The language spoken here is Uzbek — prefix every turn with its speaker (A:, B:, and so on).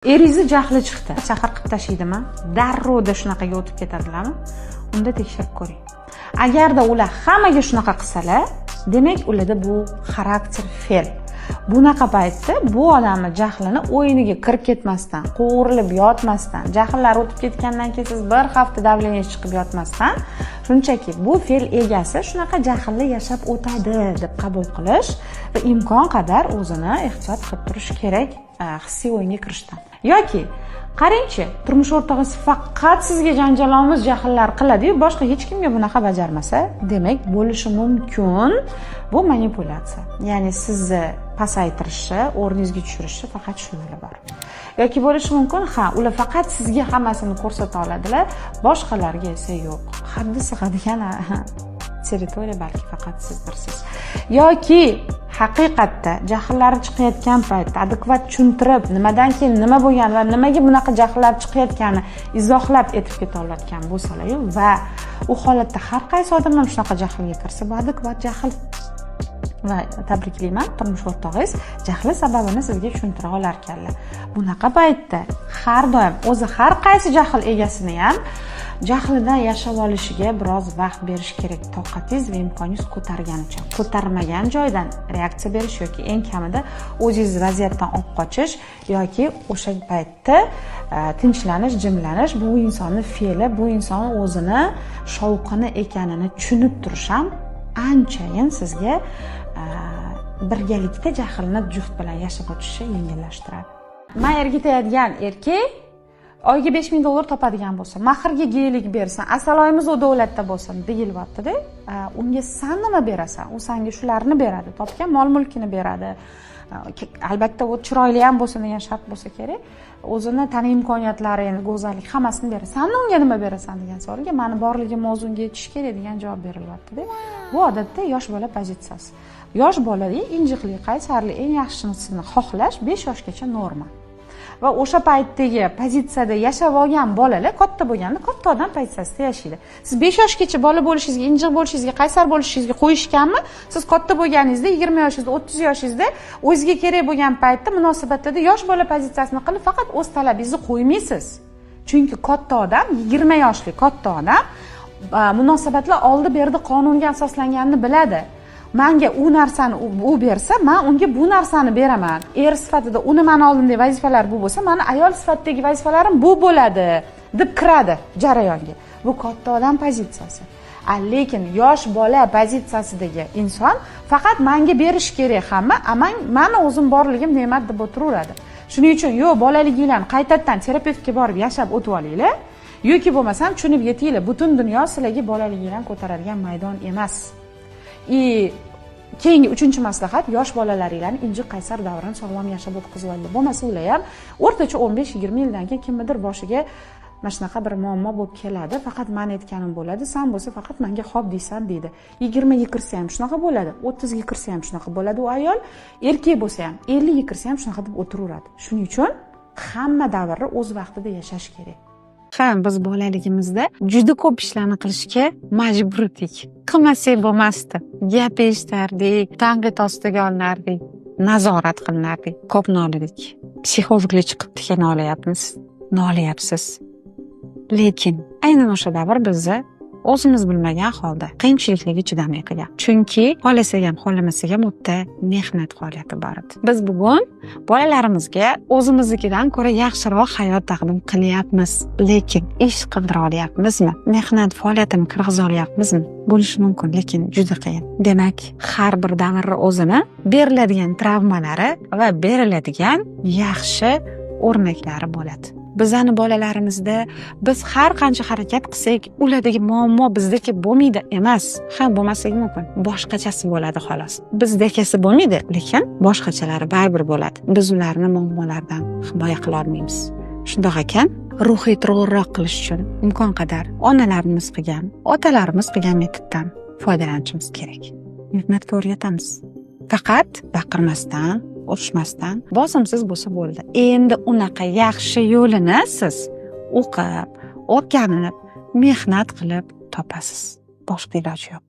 A: Eringizni jahli chiqdi, shahar qilib tashlaydimi, darrovda shunaqaga o'tib ketadilarmi? Unda tekshirib ko'ring. Agarda ular hammaga shunaqa qilsalar, demak, ularda bu xarakter, fe'l. Bunaqa paytda bu odamni jahlini o'yiniga kirib ketmasdan, qovurilib yotmasdan, jahllar o'tib ketgandan keyin siz bir hafta давление chiqib yotmasdan, shunchaki bu fe'l egasi shunaqa jahlli yashab o'tadi deb qabul qilish va imkon qadar o'zini ehtiyot qilib turish kerak hissiy o'yinga kirishdan. Yoki qarangchi, turmush o'rtog'ingiz faqat sizga janjalomuz jahllar qiladiyu, boshqa hech kimga bunaqa bajarmasa, demak, bo'lishi mumkin bu manipulyatsiya, ya'ni sizni pasaytirishi, o'rningizga tushirishi faqat shu yo'li bor. Yoki bo'lishi mumkin, ha, ular faqat sizga hammasini ko'rsata oladilar, boshqalarga esa yo'q. Haddi sig'adigan territoriya balki faqat sizdirsiz. Yoki haqiqatda jahllari chiqayotgan paytda adekvat tushuntirib, nimadan keyin nima bo'lgani va nimaga bunaqa jahllar chiqayotganini izohlab aytib keta olayotgan bo'lsalaryu va u holatda har qaysi odam ham shunaqa jahlga kirsa, bu adekvat jahl va tabriklayman, turmush o'rtog'ingiz jahli sababini sizga tushuntira olarkanlar. Bunaqa paytda har doim o'zi har qaysi jahl egasini ham jahlidan yashab olishiga biroz vaqt berish kerak, toqatingiz va imkoningiz ko'targanicha. Ko'tarmagan joydan reaksiya berish yoki eng kamida o'zingizni vaziyatdan olib qochish yoki o'sha paytda tinchlanish, jimlanish, bu insonni fe'li, bu inson o'zini shovqini ekanini tushunib turish ham anchayin sizga birgalikda jahlni juft bilan yashab o'tishni yengillashtiradi. Man erga tegadigan erkak oyiga 5000 dollar topadigan bo'lsa, mahrga gelik bersin, asaloyimiz u davlatda bo'lsin deyilyaptida. Unga san nima berasan? U sanga shularni beradi, topgan mol mulkini beradi. Albatta, u chiroyli ham bo'lsin degan shart bo'lsa kerak. O'zini tana imkoniyatlari, endi go'zallik, hammasini beradi. San unga nima berasan degan savolga "Mani borligim o'zi unga yetishi kerak" degan javob berilyaptida. Bu odatda yosh bola pozitsiyasi. Yosh bolada injiqlik, qaysarlik, eng yaxshisini xohlash 5 yoshgacha norma va o'sha paytdagi pozitsiyada yashab olgan bolalar katta bo'lganda katta odam pozitsiyasida yashaydi. Siz 5 yoshgacha bola bo'lishingizga, injiq bo'lishingizga, qaysar bo'lishingizga qo'yishganmi, siz katta bo'lganingizda, 20 yoshingizda, 30 yoshingizda o'zizga kerak bo'lgan paytda munosabatlarda yosh bola pozitsiyasini qilib, faqat o'z talabingizni qo'ymaysiz. Chunki katta odam, 20 yoshli katta odam munosabatlar oldi berdi qonunga asoslanganini biladi. Manga u narsani u bersa, man unga bu narsani beraman. Er sifatida uni mani oldimdagi vazifalar bu bo'lsa, mani ayol sifatidagi vazifalarim bu bo'ladi deb kiradi jarayonga. Bu katta odam pozitsiyasi. A lekin yosh bola pozitsiyasidagi inson faqat manga berish kerak hamma, a man, mani o'zim borligim ne'mat deb o'tiraveradi. Shuning uchun yo bolaliginglarni qaytadan terapevtga borib yashab o'tib olinglar, yoki bo'lmasam tushunib yetinglar, butun dunyo sizlarga bolaliginglarni ko'taradigan maydon emas. И keyingi uchinchi maslahat: yosh bolalaringlarni injiq, qaysar davrini sog'lom yashab o'tkazib olinglar. Bo'lmasa ular ham o'rtacha 15-20 yildan keyin kimnidir boshiga mana shunaqa bir muammo bo'lib keladi. "Faqat mani aytganim bo'ladi, san bo'lsa faqat manga "Xo'p" deysan", deydi. 20ga kirsa ham shunaqa bo'ladi, 30ga kirsa ham shunaqa bo'ladi u ayol, erkak bo'lsa ham 50ga kirsa ham shunaqa deb o'tiraveradi. Shuning uchun hamma davrni o'z vaqtida yashash kerak.
B: Ha, biz bolaligimizda juda ko'p ishlarni qilishga majbur edik. Qilmasak bo'lmasdi. Gap eshitardik, tanqid ostiga olinardik, nazorat qilinardik. Ko'p nolidik. Psixologlar chiqibdi, nolayapmiz, nolayapsiz. Lekin aynan o'sha davr bizni o'zimiz bilmagan holda qiyinchiliklarga chidamli qilgan, chunki xohlasak ham, xohlamasak ham u yerda mehnat faoliyati bor edi. Biz bugun bolalarimizga o'zimiznikidan ko'ra yaxshiroq hayot taqdim qilyapmiz, lekin ish qildira olyapmizmi, mehnat faoliyatini kirgiza olyapmizmi? Bo'lishi mumkin, lekin juda qiyin. Demak, har bir davrni o'zini beriladigan travmalari va beriladigan yaxshi o'rnaklari bo'ladi. Bizani bolalarimizda biz har qancha harakat qilsak, ulardagi muammo bizdagi bo'lmaydi emas. Ha, bo'lmasligi mumkin, boshqachasi bo'ladi, xolos. Bizdagisi bo'lmaydi, lekin boshqachalari baribir bo'ladi. Biz ularni muammolardan himoya qila olmaymiz. Shundoq ekan, ruhiy turg'unroq qilish uchun imkon qadar onalarimiz qilgan, otalarimiz qilgan metoddan foydalanishimiz kerak. Mehnatga o'rgatamiz, faqat baqirmasdan, urishmasdan, bosimsiz bo'lsa bo'ldi. Endi unaqa yaxshi yo'lini siz o'qib, o'rganib, mehnat qilib topasiz, boshqa iloji yo'q.